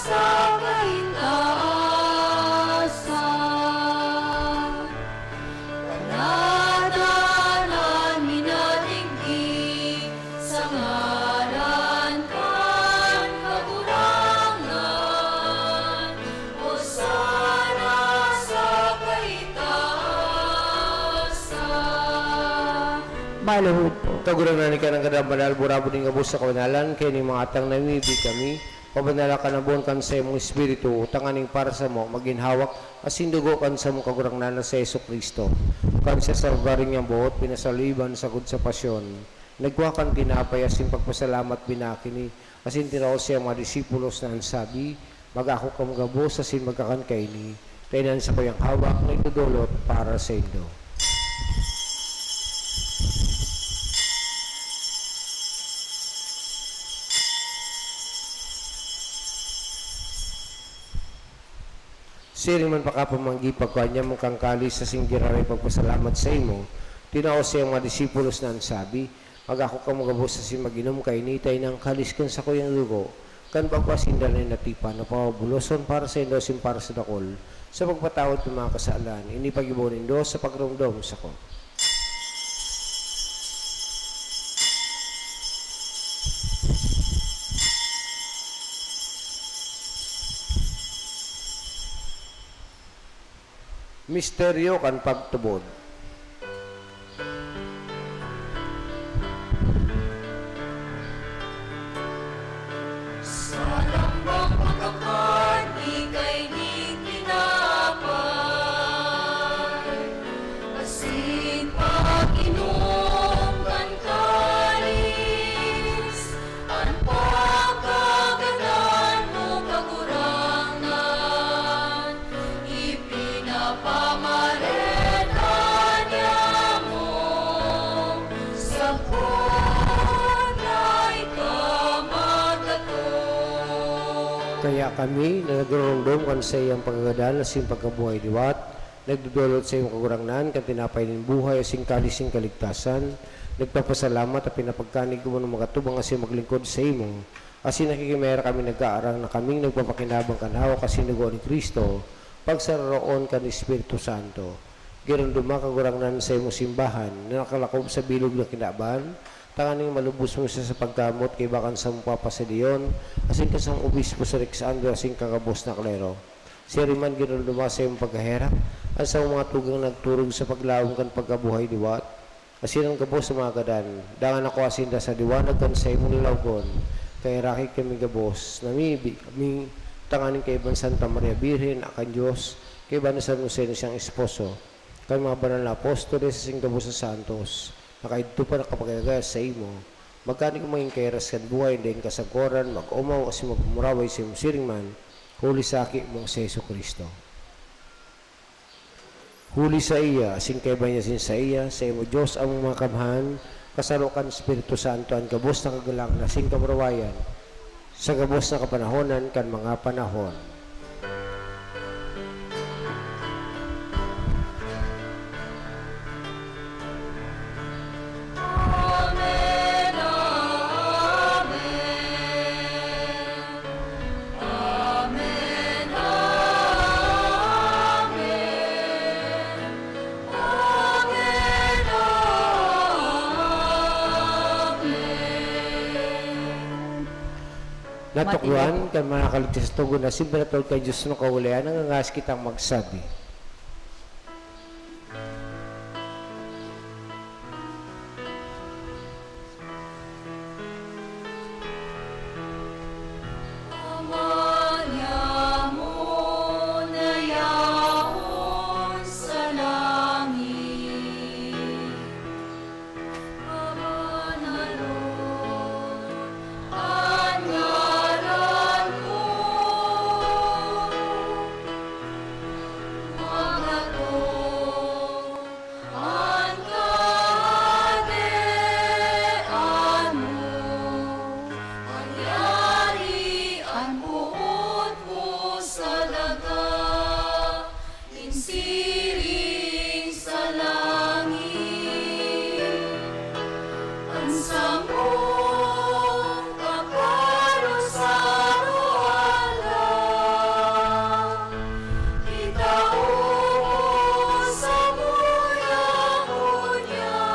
sa kaitaasan. Tanadan an minadigdi sa ngaran kan Kagurangnan. Hosana sa kaitaasan. Maluhod po. Kagurangnan, ika an kadambanal, burabod nin gabos sa kabanalan, kaya nin mga atang namimibi kami, pabanala kan abon kan saimong Espiritu, tanganing para samo magin hawak asin dugo kan samong Kagurangnan na si Jesu-Cristo. Kan siya sa lugar niyang boot, pinasaluiban sagkod sa pasyon, nagkua kan tinapay asin pagpasalamat, binaki ini, asin tinao sa iyang mga disipulos na an sabi, "Mag-ako kamo gabos asin magkakan kaini, ta ini an sakuyang hawak na idodolot para saindo." Siring man pakapamanggi, pagkua niya mungkang kalis asin giraray pagpasalamat saimo, tinao sa iyang mga disipulos na an sabi, "Mag-ako kamo gabos asin mag-inom kaini, ta ini an kalis kan sakuyang dugo kan bako asin danay na tipan, na pabubuloson para saindo asin para sa dakul, sa pagpatawad kan mga kasalan. Ini paggibo nindo sa pagromdom sako." Misteryo kan pagtubod. Sa lambang pagkakan, ikay ni tinapay, asin pag-inom kan kalis, an pagkagadan mo, Kagurangnan, ipinapamareta niamo, sagkod na ika magdatong. Kaya kami, na nagroromdom kan saiyang pagkagadan asin pagkabuhay liwat, nagdodolot saimo, Kagurangnan, kan tinapay nin buhay asin kalis nin kaligtasan, nagpapasalamat ta pinapagkanig kamo na mag-atubang asin maglingkod saimo. Asin nakikimerak kami, nag-aarang na kaming nagpapakinabang kan hawak asin dugo ni Cristo, pagsararoon kan Espiritu Santo. Giromdoma, Kagurangnan, saimong simbahan na nakalakob sa bilog na kinaban, tanganing malubos mo siya sa pagkamoot kaiba kan samong Papa sa Leon, asin kan samong Obispo si Alexander, asin kan gabos na klero. Siring man, Ginoo, dumawat sa imong pagkaherak an samong mga tugang nagturog sa paglaom kan pagkabuhay liwat, asin an gabos na mga gadan. Dangan ako asin da sa liwanag kan saimong lalawogon, kaheraki kami gabos, namimibi kami tanganing kaiba ni Santa Maria Birhen, Ama kan Dios, kaiba ni San Jose na siyang esposo, kan mga banal na apostoles, asin gabos na santos, na kaidto pa nakapagkagaya saimo, magkaani kung magin kairas kan buhay na daing kasagkoran, mag-omaw asin magpamuraway saimo siring man, huli sa Aki mong si Jesu-Cristo. Huli saiya, asin kaiba niya asin saiya, saimo, Dios Amang Makakamhan, kasaro kan Espiritu Santo, an gabos na kagalangan asin kamurawayan, sa gabos na kapanahonan kan mga panahon. Amen, amen. Amen, amen. Amen, amen. Natukdoan kan mga kaligtas sa Togon na simba na tawad kan Dios na Kahulian, nangangahas kitang magsabi. Ama niamo na yaon sa langit. Mabanalon an ngaran mo. Magatong an kahadean mo. Mangyari an boot mo sa daga, nin siring sa langit. An samong kakanon sa aroaldaw, itao mo samuya ngunyan.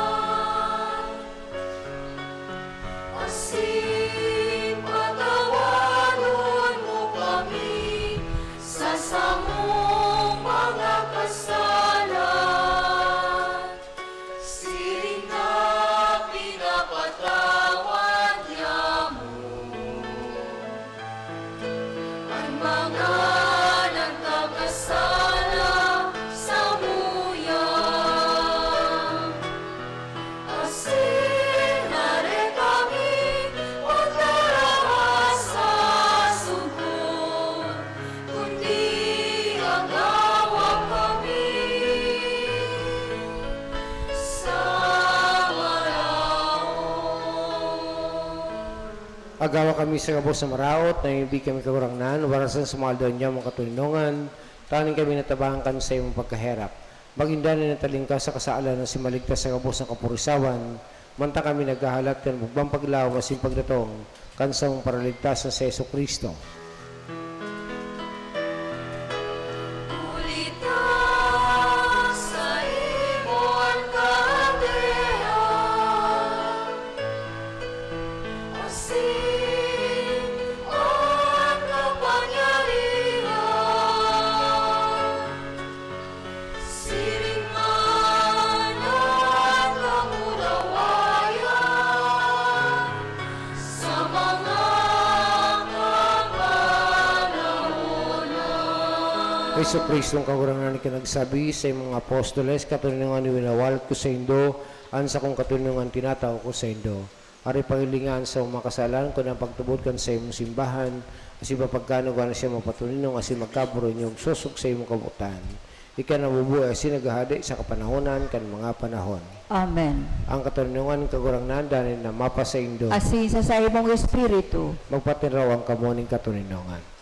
Asin patawadon mo kami sa samong mga kasalan, siring na pinapatawad niamo an mga nagkakasala samuya. Asin dai kami pagkaraha sa sugkod, kundi agawa kami sa maraot. Agawa kami sa gabos na maraot, namimibi kami, Kagurangnan, warasan sa mga aldaw niyamong katoninongan, tanganing kami natabangan kan saimong pagkaherak. Magin danay na talingkaw sa kasalan asin maligtas sa gabos na kapurisawan, mantang kami naghahalat kan bugbang paglaom asin pagdatong kan samong Paraligtas na si Jesu-Cristo. Huli ta saimo an kahadean, asin an kapangyarihan, siring man an kamurawayan sa mga kapanahonan. Jesu-Cristo, an Kagurangnan, ika nagsabi saimong mga apostoles, "Katoninongan winawalat ko saindo, an sakong katoninongan tinatao ko saindo." Ari, paghilinga an samong mga kasalan, kun an pagtubod kan saimong simbahan, asin pagkanuga na siya mapatoninong asin magkaburunyog sosog sa imong kabotan. Ika na nabubuhay asin naghahade sa kapanahonan kan mga panahon. Amen. An katoninongan nin Kagurangnan danay na mapasaindo. Asin sa saimong espiritu. Magpatinrawan kamo nin katoninongan.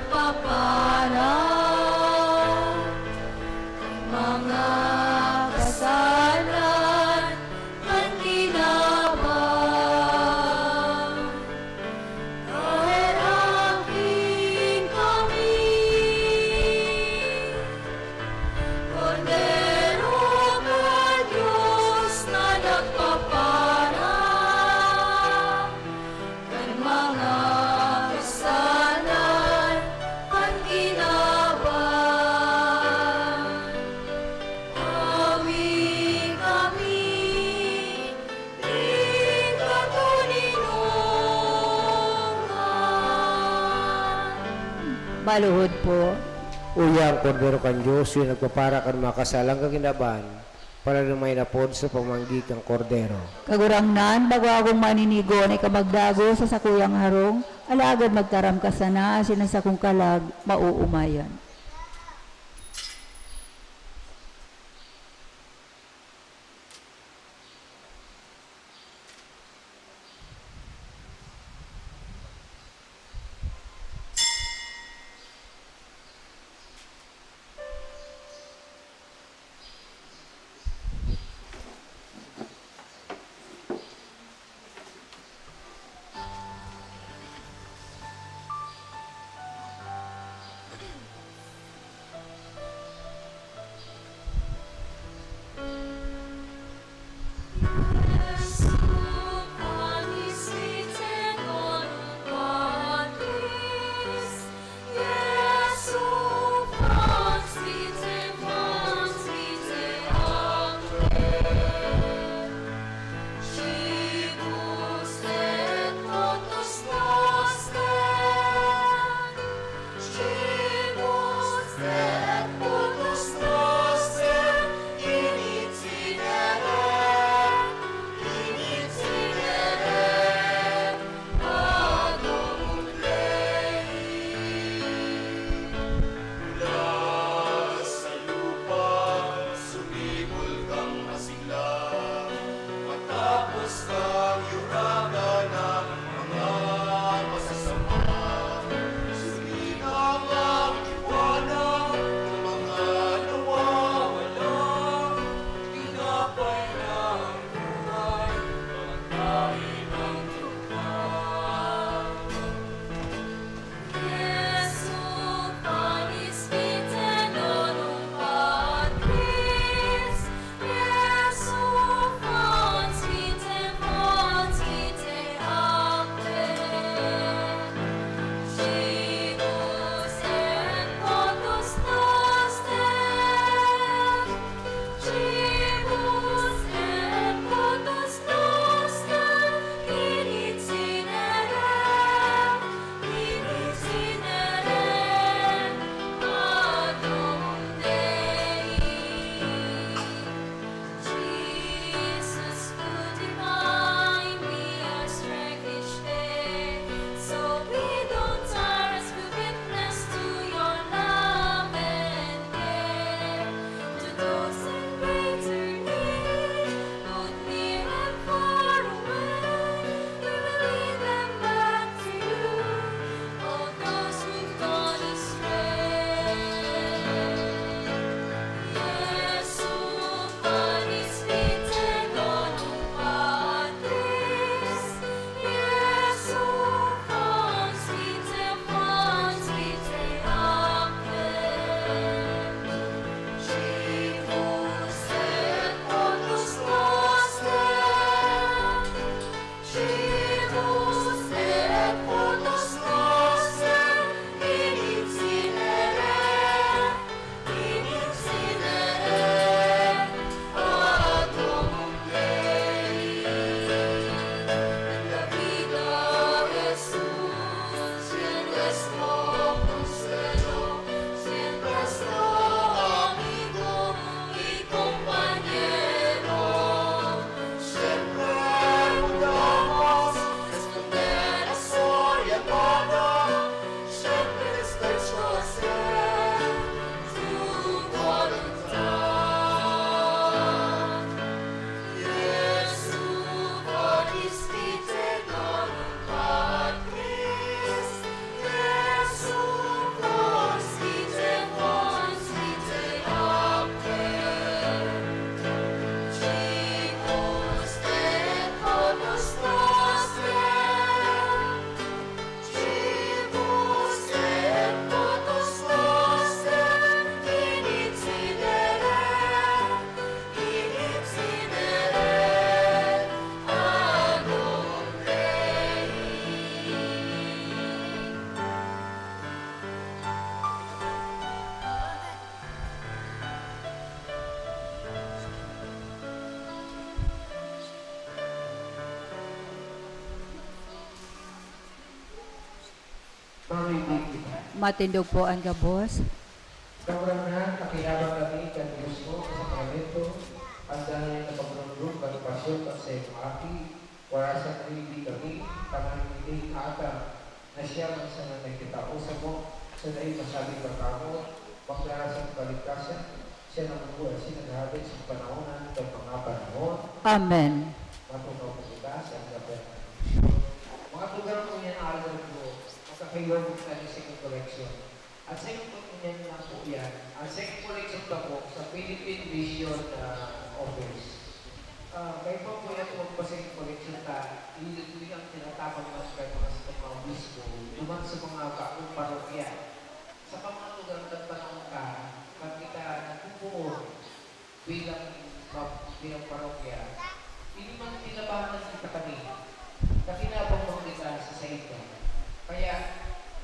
Papara kan mga kasalan kan kinaban. Kaheraki kami, Kordero kan Dios na nagpapara kan mga kasalan kan kinaban. Tawi kami, nin katoninongan. Maluhod po. Uya an Kordero kan Dios, iyo nagpapara kan mga kasalan kan kinaban. Palalumayan na pod sa pamanggi kan Kordero. Kagurangnan, bago akong maninigo an ikamagdago sa sakuyang harong, alagad magtaram ka sana asin an sakong kalag maoomayan. Matindog po an gabos. Kagurangnan, pakinabang kami kan Dios mo sa sakramento, an danay na pagrundog kan pasyon kan saiyang Aki, warasan mo digdi kami, tanganing ini atang na siya man sana nagkitao samo sa dai masabing pagkamoot, magdara sa kaligtasan, siya na magbuhay asin naghahadit sa kapanahonan kan mga panahon. Amen. Matukaw po kita sa Gabriel. Mga tugang ko yan, Albert po, magkakaiwag po tayo sa second collection. Ang second collection na po yan, ang second collection pa po sa Philippine Mission ah, Office. Ah, kayo pa po yan po magpa-second collection ta, yun ang tinatabang ng mga sa mga obispo, duman sa mga bagong parokya. Sa pamatugang kan panahon ka, pag kita nagbubuo bilang, bilang parokya, ini man tinabangan kita kami. Nakinabang man kita sa saita. Kaya,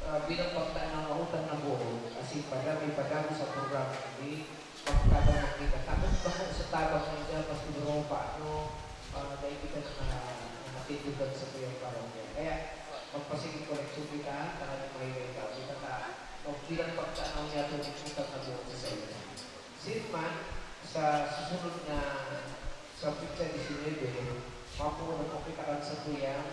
ah, bilang pagtanaw na utang na buo, kasi padami, padami sa programa ini, pagtabang man kita. Takot bako sa tabang na ida, mas siguro paano, ah, dahil kita na, na, natindugan sa tuyang parokya. Kaya, magpasige koleksyon kita, tanganing may may tao kita ta, o bilang pagtanaw niya ito, utang na buo sa saita. Sirman, sa susunod na, sa petsa disinebe, mapuno po kita kan satuyang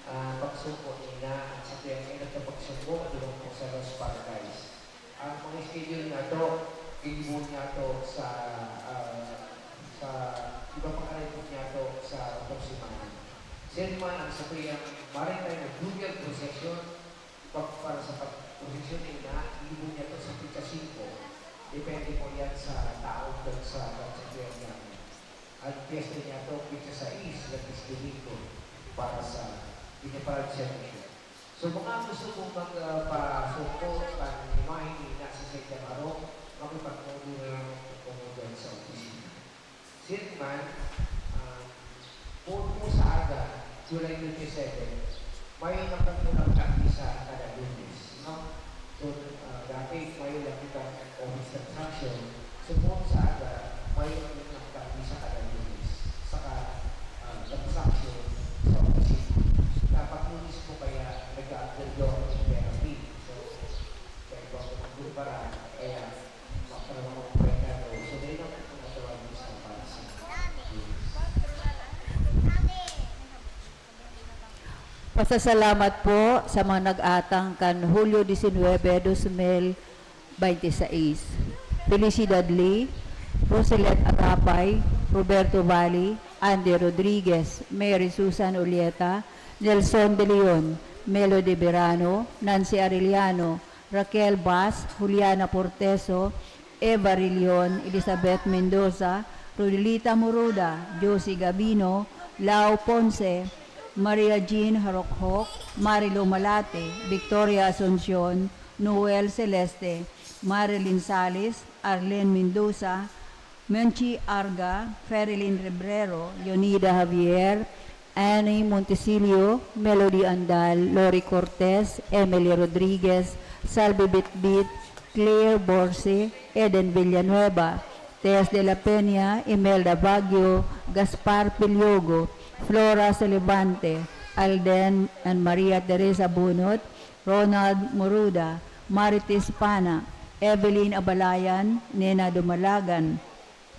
ah, pagsumpo ni Ina, sa tuyang inot na pagsumpo, duman po sa Los Paradise. Ang mga schedule niya to, gigibohon niya to sa, ah, sa iba pang arrangement niya to sa otong semana. Sirman, ang satuyang maritime na burial procession, Pag, para sa pag-, prosesyon ninda, ibon niya to sa petsa singko. Depende po yan sa taon at sa, sa, sa piyesta niya. Ang piyesta niya to, petsa sais, Lunes Domingo, para sa Pinaparansiya Mission. So, mga gusto pong magpasuko, uh, panimahin ni nasa sa inyong arong, makipag-order na lang po dyan sa opisina. Sirman, ah, poon po sa aga, July twenty-seven, mayo na po po nagkakisa kada Lunes, no? So, ah, dati mayo lang po kang office transaction. So, poon sa aga, mayo na po nagkakisa kada Lunes. Saka, ah, transaction sa opisina. Dapat Lunes po kaya nag-a-undergo ang therapy. So, kaya po ako magkumpara, kaya Pasasalamat po sa mga nag-atang kan Hulyo disinwebe, dos mil bente seis. Felicidad Lee, Roselet Agapay, Roberto Bali, Andy Rodriguez, Mary Susan Ulieta, Nelson De Leon, Melody Verano, Nancy Arellano, Raquel Bas, Juliana Porteso, Eva Rillion, Elizabeth Mendoza, Rodilita Moruda, Josie Gabino, Lau Ponce, Maria Jean Harokhok, Marilo Malate, Victoria Asuncion, Noel Celeste, Marilyn Salis, Arlene Mendoza, Menchi Arga, Ferilyn Rebrero, Leonida Javier, Annie Montesilio, Melody Andal, Lori Cortez, Emily Rodriguez, Salvi Bitbit, Claire Borse, Eden Villanueva, Tess de la Peña, Imelda Baguio, Gaspar Piliogo, Flora Salivante, Alden and Maria Teresa Bunot, Ronald Moruda, Marites Pana, Evelyn Abalayan, Nena Dumalagan,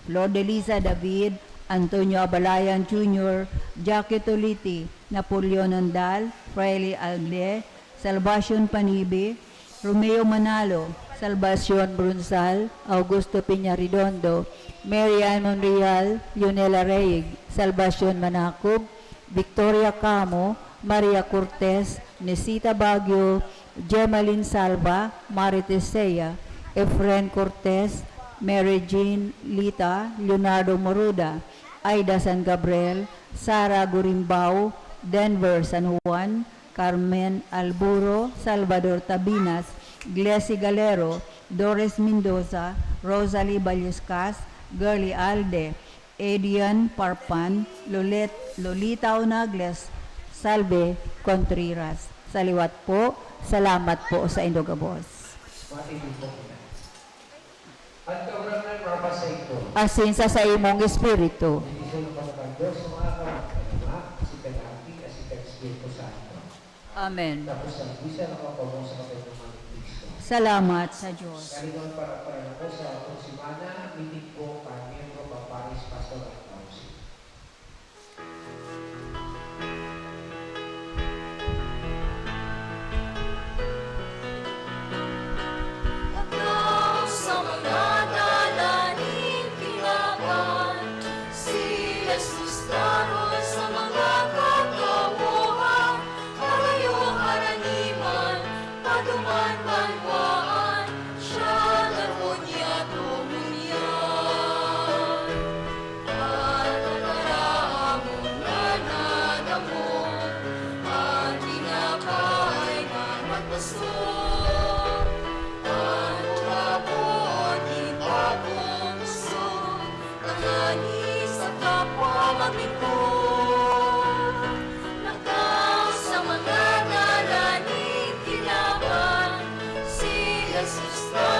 Flor de Lisa David, Antonio Abalayan Junior, Jackie Toliti, Napoleon Andal, Fraile Alde, Salvacion Panibi, Romeo Manalo, Salvacion Brunsal, Augusto Peña Redondo, Mary Ann Monreal, Lionela Reig, Salvacion Manacob, Victoria Camo, Maria Cortez, Nesita Baguio, Gemaline Salva, Marites Sea, Efren Cortez, Mary Jean Lita, Leonardo Moruda, Aida San Gabriel, Sara Gurimbao, Denver San Juan, Carmen Alburo, Salvador Tabinas, Glessy Galero, Doris Mendoza, Rosalie Vallescas, Girly Alde, Adrian Parpan, Lolet, Lolita Onagles, Salve Contreras. Sa liwat po, salamat po sa indo gabos. Matindog po kita. An Kagurangnan mapasainto. Asin sa saimong espiritu. Bendisyonnon kamo kan Dios, mga kamag, kan Ama, asin kan Aki, asin kan Espiritu Santo. Amen. Tapos ang bisa na kapagong sa Kapagnaman ni Cristo. Salamat sa Diyos. Kalingawan para para na po sa otong semana, meeting po kan miyembro kan Parish Pastoral Council. Sa mga dala nin kinaban, si Jesus daron sa mga katawohan, pagayo haraniman, paduman banwaan, siya daron niya tumunyan. An tataramon na nadamo, an tinapay na magpaso, an urabon ni pagpungso, tanganing sa kapwa magbigko. Lakaw sa mga dala nin kinaban, si Jesus na